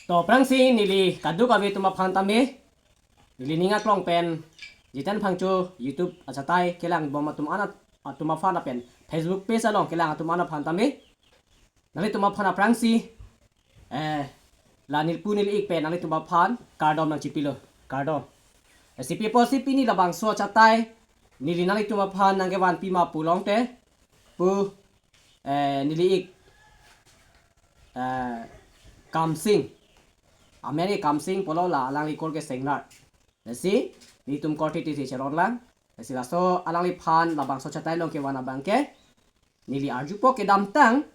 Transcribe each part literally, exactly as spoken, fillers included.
To aphrangsi neli kadokave atum aphan tame, neli ning aklong pen Jiten Phangcho YouTube achatai kelang bom atum anat atum aphan lapen Facebook page along kelang atum anat aphan tame, nanglitum aphan aphrangsi, eh, la neli pu neli ik pen nanglitum aphan kardom nangchipilo, kardom. Eh, si pi apotsi pini labangso achatai neli nanglitum aphan nangkevanpi ma pu longte, pu, eh, neli ik, eh, Kamsing. Amen ke Kamsing pulo, la alangli korte ke Sengnar. Lasi nelitum korte titi cheron lang. Lasi laso alangliphan labangso achatai along kevan abangke, neli arjupo kedamtang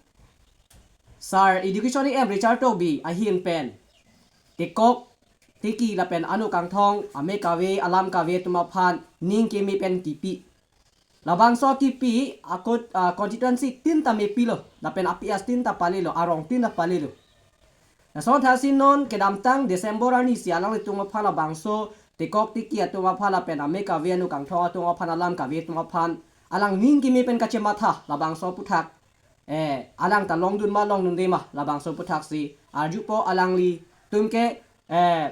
Sir Education E M Richard Tokbi ahin pen tekok tiki lapen ano kangthong, ame kave, alam kave atum aphan ning keme pen kipi. Labangso kipi akot, ah, constituency tin ta mepilo, lapen a P S tin ta palilo, arong tin ta palilo. Lason thasi non kedamtang December arni si alanglitum aphan labangso tekok tiki atum aphan lapen ame kave, ano kangthong atum aphan, alam kave atum aphan alang ning keme pen kachematha labangso aphuthak, eh, alang ta longdun ma longdunde ma labangso aphuthaksi arjupo, alanglitum ke, eh,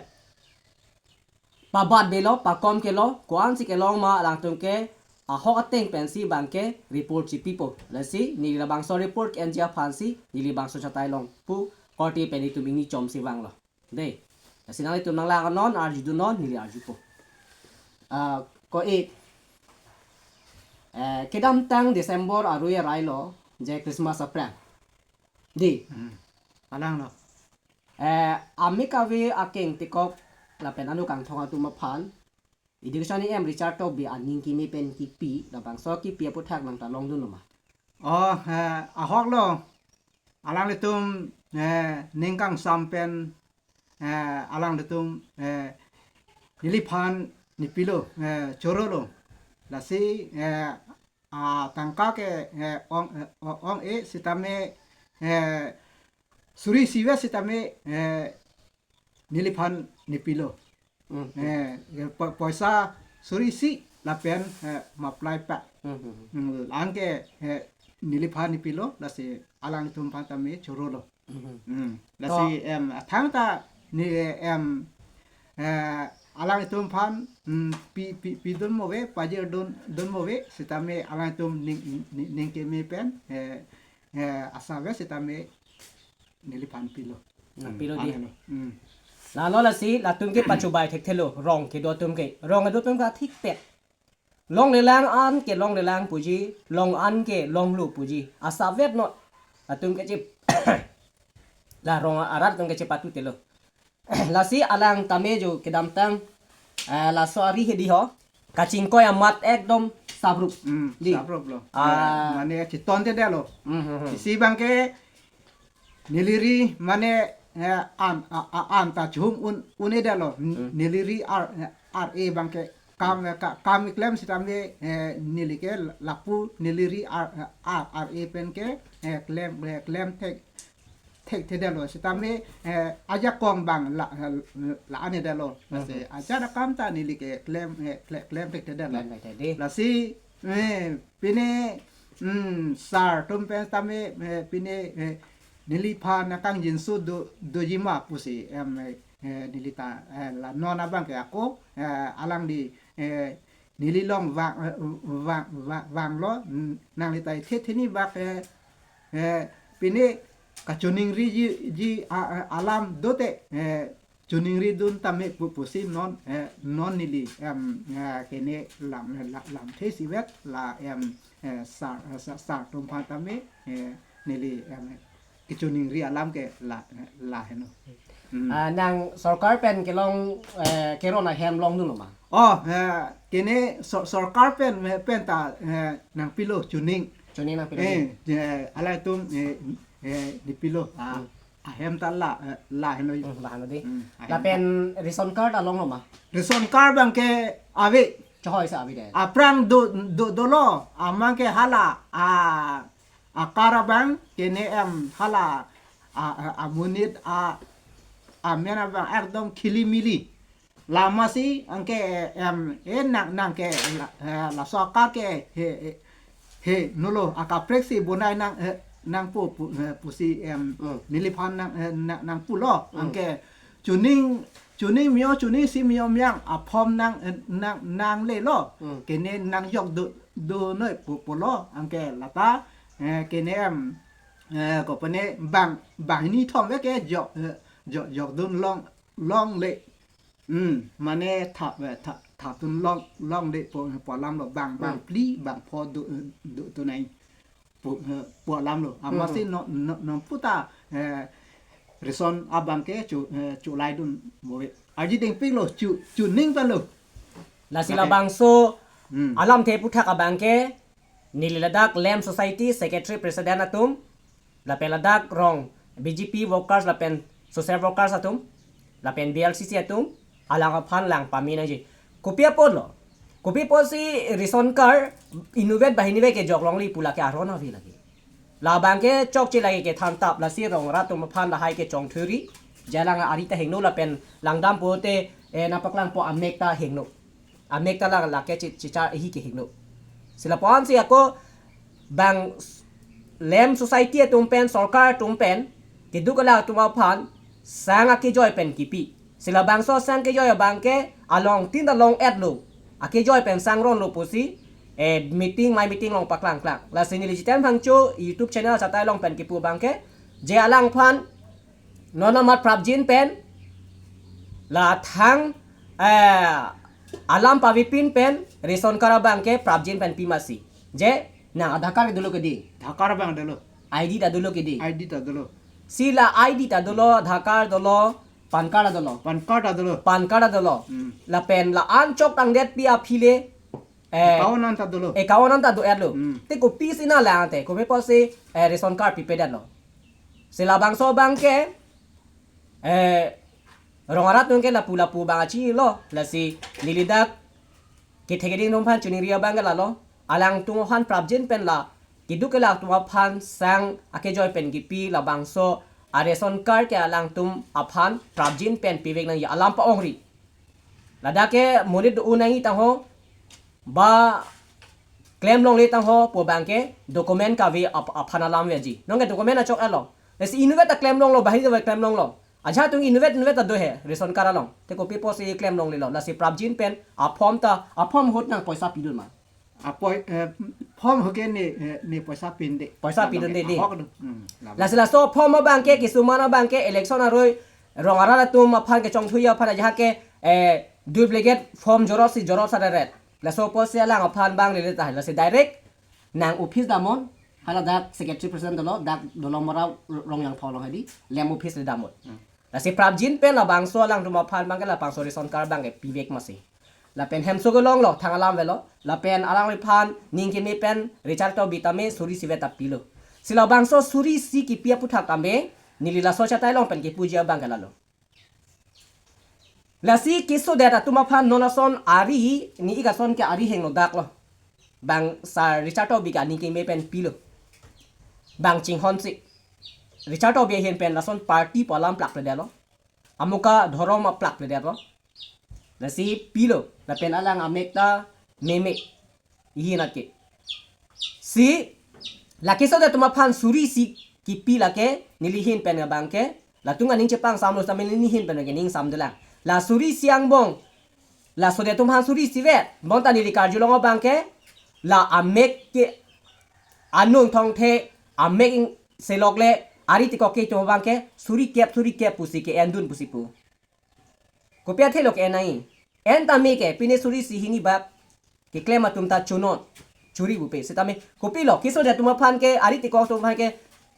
pabat belo, pakom kelo, ko-ansi kelong ma alangtum ke ahok ateng pensi abangke report chipipo. Lasi neli labangso report ke-enji aphansi neli labangso achatai long pu korte pen itum ingni chomsi vanglo. Dei. Lasi nanglitum nanglang non, arjudun non, neli arjupo. Ah, ko-ik, eh, kedamtang December arui arailo, je Christmas aphrang. Dei. Hmm. Alanglo. Eh, ame kave akeng tekok lapen ano kangthong atum aphan Education E M Richard Tokbi aning keme pen kipi, labangso kipi aphuthak nang ta longdunlo ma? Oh, eh, ahoklo. Alanglitum, eh, ning kangsam pen, eh, alanglitum, eh, neliphan nepilo, eh, chorolo. Lasi, eh, atangka ke, eh, ong, eh, o-, ong-e sitame, eh, suri isi vet sitame, eh, neliphan nepilo. Hmm. Eh, po-, poisa suri isi lapen, eh, maplai pa. Hmm, hmm, hmm. Hmm, anke, eh, neliphan nepilo, lasi alanglitum aphan tame chorolo. Hmm. Hmm. To. Lasi, em, athang ta ni, em, eh, alanglitum aphan, hmm, pi, pi, pidun move, pajirdun, dun move, sitame alanglitum ning, ning, ning keme pen, eh, eh, asap vet sitame neliphan pilo. Na, hmm, pilo dei. Ano. Hmm. Lalo lasi latum ke pachubai thekthelo, rong kedo atum ke. Rong kedo atum ke thikpet. Longlelang an ke longlelang puji, long an ke longlo puji. Asap vet non. Latum ke chip. La rong arat atum ke chepatutelo. Lasi alang tame jo kedamtang, eh, laso ari hedi ho. Kachingkoi amat ekdom saprup. Hmm, dei. Sapruplo. Ah. Eh, mane chitontedetlo. Hmm, hmm, hmm. Isi abangke neli ri mane, eh, an, a, a, an ta chum un, un-edetlo. N-, hmm. Neli ri ar, eh, ar-e abangke kam, eh, ka, kam keklem sitame, eh, neli ke lapu neli ri ar, eh, ar, ar-e pen ke, eh, klem, eh, klem thek, thekthedetlo. Sitame, eh, ajakong abang la, la-an-edetlo. Hmm. Lasi ajakong ta neli ke klem, eh, kle-, klem thekthedetlo. Klem thekthedetlo. Lasi, eh, pine, hmm, sir atum pen tame, eh, pine, eh, neliphan nangkangjinso do, doji ma pusi, em, eh, eh, neli ta, eh, la non abangke ako, eh, alangli, eh, neli long vang, eh, vang, vang, vanglo, n-, nangli ta thethe ni bak, eh, eh, pine kachoningriji, ji, a, a, alam dote, eh, choningridun tame pu, pusi non, eh, non neli, em, eh, kene lam, la, lamthe isivet la, em, eh, sir, eh, sir, sir atum aphan tame, eh, neli, em, kechoningri alam ke la, la heno. Hmm. Ah, nang sorkar pen kelong, eh, keron ahem longdunlo ma? Oh, eh, kene sor-, sorkar pen, eh, pen ta, eh, nangpilo choning. Choning nangpilo. Eh, eh, alangtum, eh, eh, nepilo. Ah, hmm, ahem ta la, eh, la heno. Hmm, la heno dei. Hmm, ahem ta. Lapen ration card alonglo ma? Ration card abangke ave. Chohoi sa avedet. Aphrang do, do, dolo, amatke hala, a, a card abang, kene em hala, a, a, amonit, a, amen abang ekdom khilimili. Lamasi anke, em, eh, nang, nangke, la, eh, laso a card ke, he, he, he, nolo, akaprek si bonai nang, eh, nangpo pu, eh, pusi em, Hmm. neliphan nang, eh, nang, nangpulo. Hmm. Anke chuning, chuning mio, chuning si mio miang aphom nang, eh, nang, nanglelo. Hmm. Kene nangjok do, donoi pu, pulo. Anke lata, eh, kene em, eh, kopane bang, banghini thom ve ke jok, eh, jok, jokdun long, longle. Hmm, mane thap, eh, thap, thapdun long, longle pu, pu alamlo bang, bang Hmm. phli, bang pho do, do, do nai pu, eh, pu alamlo. Amatsi Hmm. no, no, nonputa, eh, ration abang ke chu, eh, chulaidun bove. Arji dingpiklo, chu, chuning palo. Lasi Okay. labangso Hmm. alamthe aputhak abang ke, neli ladak Lem Society Secretary President atum, lapen ladak rong B J P workers lapen social workers atum, lapen B L C C atum, alang aphan lang pamenangji. Kopi apotlo? Kopi apotsi ration card inutvet banghini ve ke jok longle pu lake aron ave lake. Labang ke chokche lake kethan tap, lasi rong rat atum aphan lahai ke chongthuri. Je alang ari ta hingno lapen langdam pote, eh, nangpaklangpo amek ta hingno. Amek ta lang lake chi, chichar hi ke hingno. Si lapu-ansi ako bang s-, Lem Society atum pen, sorkar atum pen, keduk kelak atum aphan sang akejoi pen kipi. Si labangso sang kejoi abang ke along tin ta long-etlo. Akejoi pen sang ronlo pusi, eh, meeting, mai meeting along paklangklang. Lasi neli Jiten Phangcho YouTube channel achatai along pen kipu abang ke, je alangphan non amat prapjin pen, la thang, eh, alam pavepin pen ration card abang ke prapjin pen pi masi. Je nang Aadhaar card dolo ke dei? Aadhaar card abang dolo. I D ta dolo ke dei? I D ta dolo. Si la I D ta dolo, Aadhaar card dolo, PAN card dolo. PAN card ta dolo. PAN card ta dolo. Hmm. Lapen la-an chok tangdet pi aphi le, eh, Account an ta dolo. Account an ta do-etlo. Hmm. Te kopisi nanglang te, kopi apotsi, eh, ration card pipedetlo? Si labangso abang ke, eh, rong arat atum ke lapu lapu abang achinilo, lasi neli dak kethe keding atum aphan choningri abang ke lalo, alangtum aphan prapjin pen la keduk kelak atum aphan sang akejoi pen kipi, labangso a ration card ke alangtum aphan prapjin pen pivek nangji alam pa-ongri. Ladak ke monit do-un nangji tangho, ba klem longle tangho pu abang ke document kave ap-, aphan alam veji. Non ke document achok-etlo. Lasi inutvet ta klem longlo, banghini ta klem longlo. Ajahak atum inutvet inutvet ta do he ration card along. Te kopi apotsi klem longlelo? Lasi prapjin pen aform ta, aform ahut nang poisa pidun ma? Apoi, eh, form ahut ke ne, eh, ne poisa pinde. Poisa pidunde dei. Ahok do. Hmm, labang. Lasi laso form abang ke, kisuman abang ke election aroi rong arat atum aphan kechongthui aphan ajahak ke, eh, duplicate form jorot si jorot sa deret. Laso apotsi alang aphan bang lele ta, lasi direct nang office damnon, hala dak secretary president dolo, dak Dolomara Rongjangpho along hedi, Lem office le damnon. Hmm. Lasi prapjin pen labangso alangtum aphan abang ke labangso ration card abang ke pivek masi. Lapen hemso kelonglo, thang alam avelo. Lapen alangliphan ning keme pen Richard Tokbi tame suri isi vet ta pilo. Si labangso suri isi kipi aputhak tame, neli laso achatai along pen kipuji abang ke lalo. Lasi kesodet atum aphan non ason ari, ni-ik ason ke ari hingno daklo. Bang Sir Richard Tokbi ke aning keme pen pilo. Bang chinghonsi Richard Tokbi ahin pen lason party pu alam plakpledetlo. Amuka dhorom aplakpledetlo. Lasi pilo, lapen alang amek ta meme. Ihin atke. Si, la kesodet atum aphan suri isi kipi lake, neli ahin pen abang ke, latum aning chepangsamlo, sitame neli ahin pen ke ning samdolang. La suri isi angbong, la sodet atum aphan suri isi vet, bonta neli karjulong abang ke, la amek ke, anung thongthe, amek ing selok le, ari tikok ke atum abang ke, suri kep, suri kep pusi ke-endun pusi pu. Kopi athe lo ke-en nangji? En tame ke, pine suri isi hini bak keklem atum ta chonon, churi bupe. Sitame, kopilo, kesodet atum aphan ke, ari tikok atum aphan ke,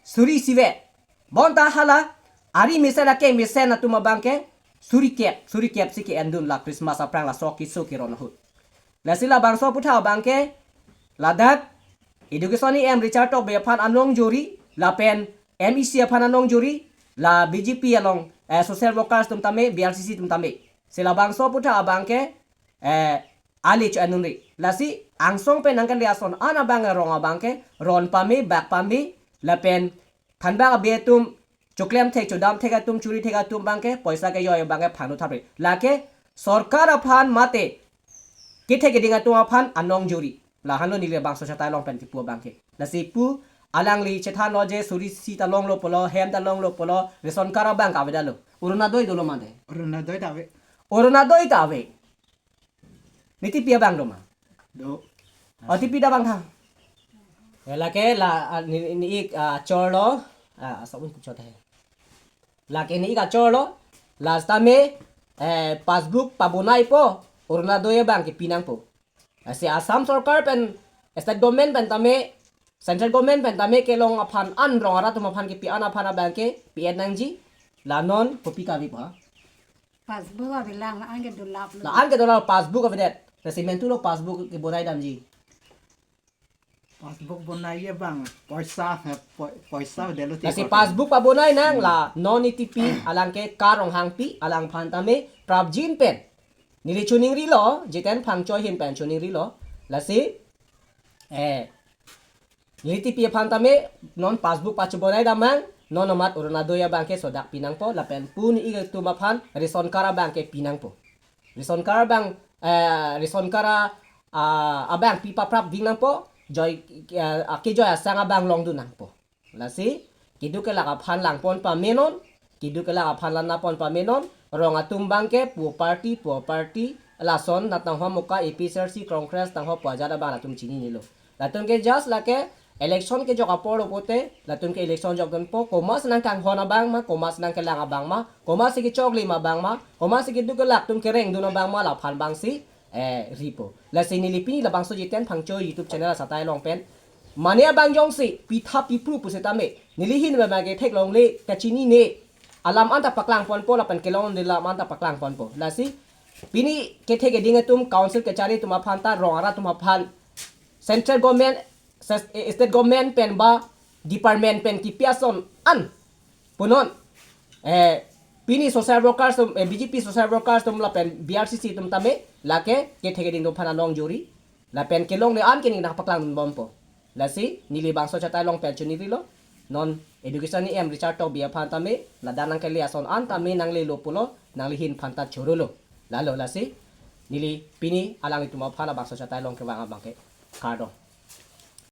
suri isi vet. Bonta hala, ari mesen ake mesen atum abang ke, suri kep, suri kep si ke-endun la Christmas aphrang laso keso keron ahut. Lasi labangso aputhak abang ke, ladak, Education E M Richard Tokbi aphan anong juri, lapen M E C aphan anong juri, la B J P along, eh, social workers atum tame, B R C C atum tame. Si labangso aputhak abang ke, eh, ale cho-endunri. Lasi angsong pen nangkele ason an abang rong abang ke, ron pame, bak pame, lapen thanbak abe atum, choklem thek, chodam thek atum, churi thek atum abang ke, poisa kejoi abang ke phangno thapre. Lake, sorkar aphan mate, kethe keding atum aphan anong juri. Lahenlo neli labangso achatai along pen kipu abang ke. Lasi pu Alangli chethanlo je suri isi ta longlo pulo, hem ta longlo pulo, ration card abang kavedetlo. Orunodoi dolo mate. Orunodoi ta ave. Orunodoi ta ave. Ne tipi abang do ma. Do. O tipi ta abang thang. Ya, lake la, ah, ne, ne ik, ah, chorlo. Ah, asa un kuchot hai. Lake ne ik achorlo. Last time, eh, passbook pabonaipo. Orunodoi abang kepi nangpo. Lasi Assam sorkar pen, state government pen tame, central government pen tame kelong aphan an rong arat atum aphan kepi an aphan abang ke pi-et nangji. La non kopi kavepo? Passbook avelang, la-an ke dolaplo. La-an ke dola passbook avedet. Lasi mentu lo passbook kebonai damji. Passbook bonai abang. Poisa, eh, po- poisa delo ti. Lasi passbook pabonai nang la non ne tipi alang ke Kar Ronghangpi alangphan tame prapjin pen. Neli choningrilo, jiten phangcho ahin pen choningrilo. Lasi, eh, neli tipi aphan tame non passbook pachobonai damnang, non amat Orunodoi abang ke sodak pi nangpo, lapen pu ne ik atum aphan ration card abang kepi nangpo. Ration card abang, eh, ration card a, a, abang pi paprap ding nangpo, joi, eh, akejoi asang abang longdun nangpo. Lasi, keduk kelak aphan langpon pamenon, keduk kelak aphan lanapon pamenon, rong atum abang ke pu party, pu party, lason natang ho muka A P H L C, Congress tang ho pu ajat abang latum chininelo. Latum ke just lake election kejok apor lo pote, latum ke election jokdunpo, komat si nangkanghon abang ma, komat si nangkelang abang ma, komat si kechoklim abang ma, komat si keduk kelak atum kerengdun abang ma, laphan abang si, eh, ripo. Lasi neli pini labangso jiten phangcho YouTube channel asatai along pen. Mane abang jongsi, pitha pipru pusitame. Neli ahin abang ke theklongle, kachinine. Alam anta paklangponpo lapen kelong de alam anta paklangponpo. Lasi, pini kethe keding atum council kachari atum aphan ta rong arat atum aphan. Central government, ses- eh, state government pen ba department pen kipi ason an. Punon, eh, pini social workers atum, eh, B J P social workers atum lapen B R C C atum tame, lake kethe keding atum aphan along jori. Lapen kelong le an ke ning nangpaklangdunbompo. Lasi, neli bangso asatai along pen choningrilo. Non education E M Richard Tokbi aphan tame, ladak nangkele ason an tame nanglelo pulo, nangli ahin aphan ta chorolo. Lalo lasi, neli pini alanglitum aphan labangso asatai along kevang abang ke. Kardom.